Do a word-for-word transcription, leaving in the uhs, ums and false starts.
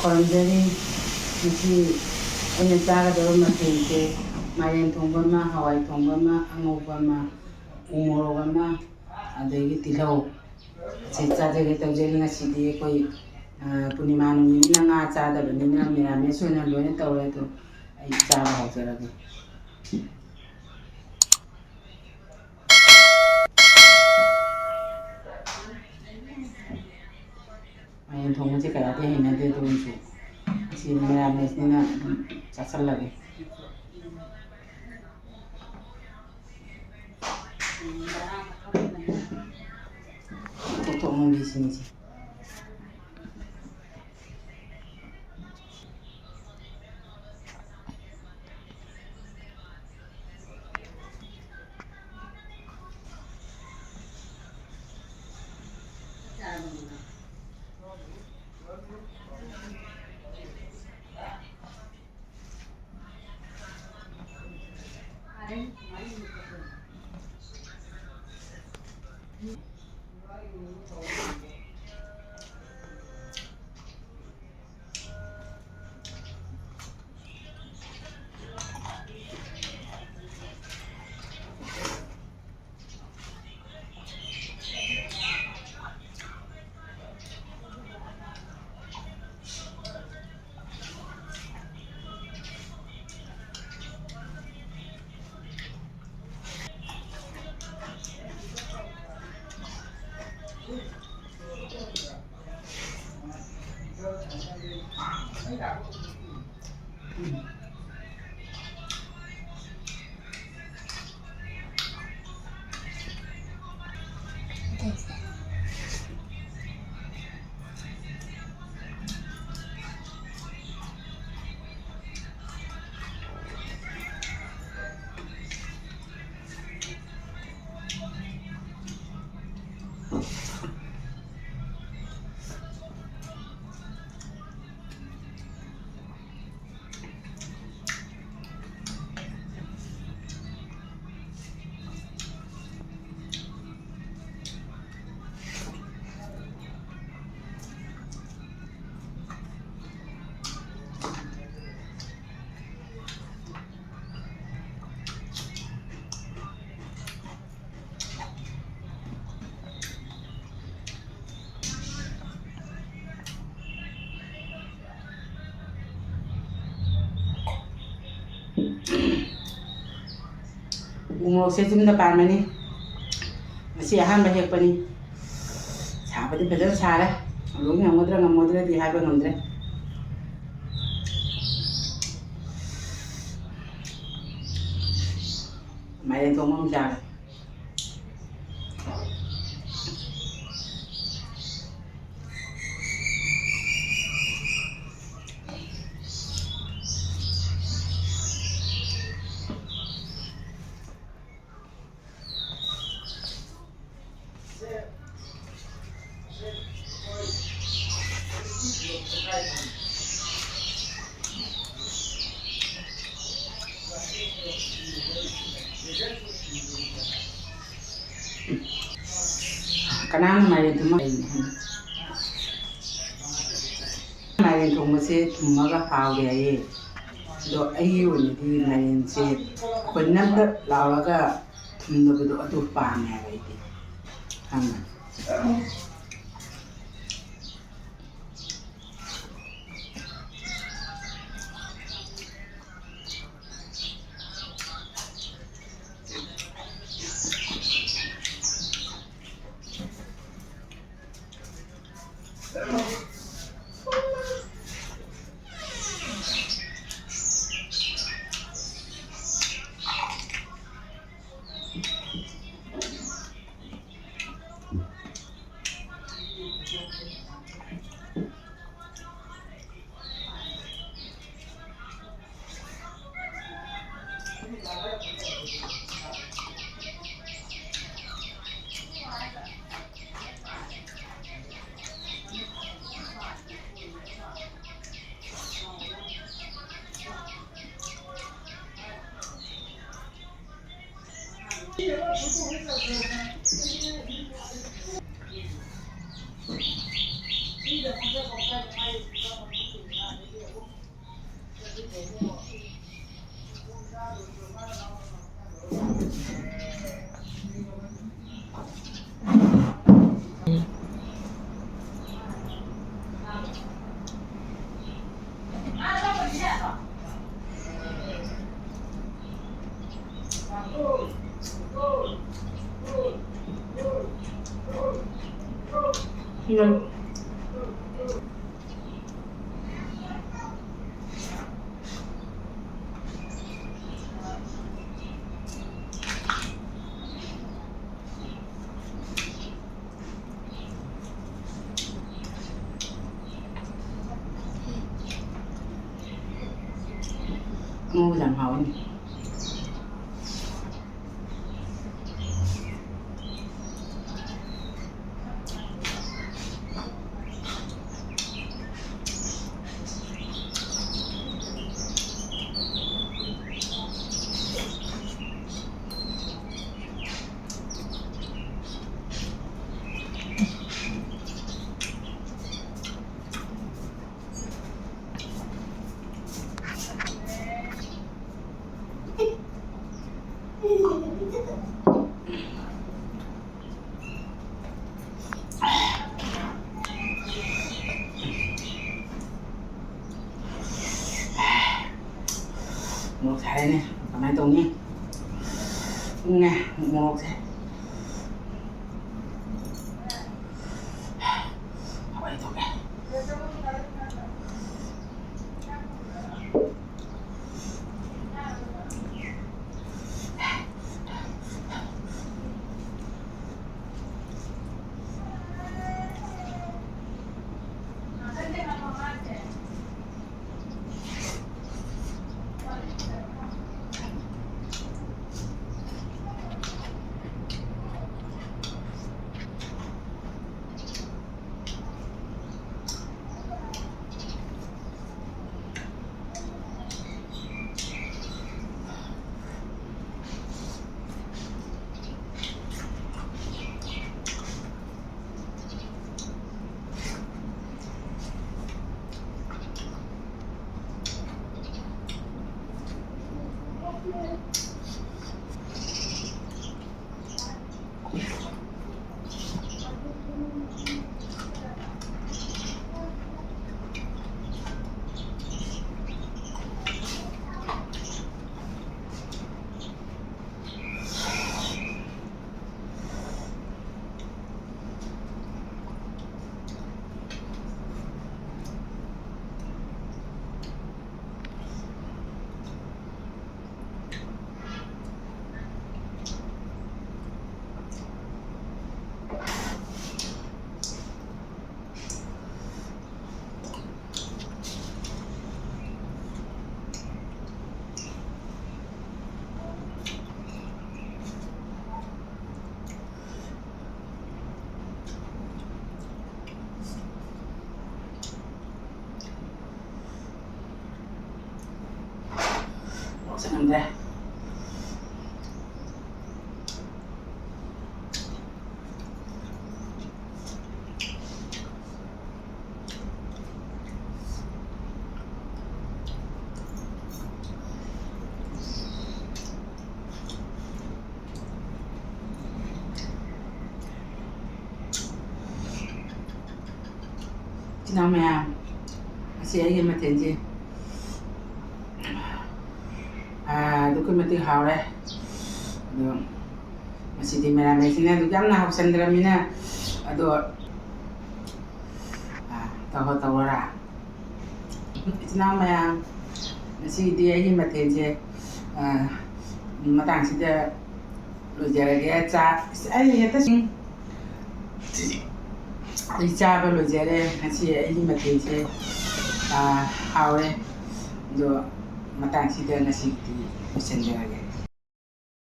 ꯄꯥꯝꯖꯔꯤ꯫ ꯉꯁꯤ ꯑꯩꯅ ꯆꯥꯒꯗꯕ ꯃꯊꯦꯜꯁꯦ ꯃꯥꯏꯔꯦꯟ ꯊꯣꯡꯕ ꯑꯃ, ꯍꯋꯥꯏ ꯊꯣꯡꯕ ꯑꯃ, ꯑꯉꯧꯕ ꯑꯃ, ꯎ ꯃꯣꯔꯣꯛ ꯑꯃ, ꯑꯗꯒꯤ ꯇꯤꯜꯍꯧ꯫ ꯑꯁꯤ ꯆꯥꯖꯒꯦ ꯇꯧꯖꯔꯤ꯫ ꯉꯁꯤꯗꯤ ꯑꯩꯈꯣꯏ, ꯑ, ꯄꯨꯔꯅꯤꯃꯥ ꯅꯨꯃꯤꯠꯅꯤꯅ ꯉꯥ ꯆꯥꯗꯕꯅꯤꯅ ꯃꯦꯔꯥꯃꯦꯁ ꯑꯣꯏꯅ ꯂꯣꯏꯅ ꯇꯧꯔꯦ꯫ ꯑꯗꯣ ꯑꯩ ꯆꯥꯕ ꯍꯧꯖꯔꯒꯦ꯫ ꯃꯥꯏꯔꯦꯟ ꯊꯣꯡꯕꯁꯦ ꯀꯌꯥꯗꯤ ꯍꯩꯅꯗꯦ, ꯑꯗꯨ ꯑꯣꯏꯔꯁꯨ ꯉꯁꯤ ꯃꯦꯔꯥꯃꯦꯁꯅꯤꯅ ꯑꯗꯨꯝ ꯆꯥꯁꯜꯂꯒꯦ꯫ ꯊꯣꯛ ꯊꯣꯛ ꯉꯥꯡꯕꯤꯁꯤꯡꯁꯦ꯫ ꯎ ꯃꯣꯔꯣꯛꯁꯦ ꯌꯨꯝꯗ ꯄꯥꯟꯕꯅꯤ꯫ ꯉꯁꯤ ꯑꯍꯥꯟꯕ ꯍꯦꯛꯄꯅꯤ꯫ ꯁꯥꯕꯗꯤ ꯐꯖꯅ ꯁꯥꯔꯦ꯫ ꯂꯣꯏ ꯉꯝꯒꯗ꯭ꯔꯥ ꯉꯝꯃꯣꯏꯗ꯭ꯔꯗꯤ ꯍꯥꯏꯕ ꯉꯝꯗ꯭ꯔꯦ꯫ ꯃꯥꯏꯔꯦꯟ ꯊꯣꯡꯕ ꯑꯃ ꯆꯥꯔꯦ꯫ ꯀꯅꯥꯅ ꯃꯥꯏꯔꯦꯟ ꯊꯨꯝꯃ ꯍꯩꯅꯤ ꯈꯪꯗꯦ꯫ ꯃꯥꯏꯔꯦꯟ ꯊꯣꯡꯕꯁꯦ ꯊꯨꯝꯃꯒ ꯍꯥꯎꯔꯦ ꯍꯥꯏꯌꯦ꯫ ꯑꯗꯣ ꯑꯩꯒꯤ ꯑꯣꯏꯅꯗꯤ ꯃꯥꯏꯔꯦꯟꯁꯦ ꯑꯩꯈꯣꯏ ꯅꯞ ꯅꯞ ꯂꯥꯎꯔꯒ ꯊꯨꯝꯗꯕꯗꯣ ꯑꯗꯨ ꯄꯥꯝꯃꯦ ꯍꯥꯏꯕ ꯑꯩꯗꯤ꯫ ꯈꯪꯉꯦ꯫ ꯑꯉꯧꯕꯁꯦ ꯌꯥꯝ ꯍꯥꯎꯋꯤꯅꯦ꯫ ꯃꯣꯔꯣꯛ ꯁꯥꯔꯦꯅꯦ, ꯀꯃꯥꯏꯅ ꯇꯧꯅꯤ? ꯏꯪꯉꯦ ꯃꯣꯔꯣꯛꯁꯦ꯫ ꯍꯋꯥꯏ ꯊꯣꯛꯑꯦ꯫ ꯈꯪꯗ꯭ꯔꯦ꯫ ꯏꯆꯤꯟ ꯏꯅꯥꯎ ꯃꯌꯥꯝ, ꯉꯁꯤ ꯑꯩꯒꯤ ꯃꯊꯦꯜꯁꯦ, ꯑꯥ, ꯑꯗꯨꯛꯀꯤ ꯃꯇꯤꯛ ꯍꯥꯎꯔꯦ꯫ ꯑꯗꯣ ꯉꯁꯤꯗꯤ ꯃꯦꯔꯥꯃꯦꯁꯅꯤꯅ ꯑꯗꯨꯛ ꯌꯥꯝꯅ ꯍꯥꯎꯁꯟꯗ꯭ꯔꯕꯅꯤꯅ, ꯑꯗꯣ, ꯑꯥ, ꯇꯧꯔꯣ, ꯇꯧꯔꯣꯔꯥ? ꯏꯆꯤꯟ ꯏꯅꯥꯎ ꯃꯌꯥꯝ, ꯉꯁꯤꯗꯤ ꯑꯩꯒꯤ ꯃꯊꯦꯜꯁꯦ, ꯑꯥ, ꯃꯇꯥꯡꯁꯤꯗ ꯂꯣꯏꯖꯔꯒꯦ꯫ ꯆꯥ-, ꯑꯩ ꯍꯦꯛꯇ ꯁꯤꯡ-, ꯑꯩ ꯆꯥꯕ ꯂꯣꯏꯖꯔꯦ꯫ ꯉꯁꯤ ꯑꯩꯒꯤ ꯃꯊꯦꯜꯁꯦ, ꯑꯥ, ꯍꯥꯎꯔꯦ꯫ ꯑꯗꯣ ꯃꯇꯥꯡꯁꯤꯗ ꯉꯁꯤꯒꯤꯗꯤ ꯂꯣꯏꯁꯤꯟꯖꯔꯒꯦ꯫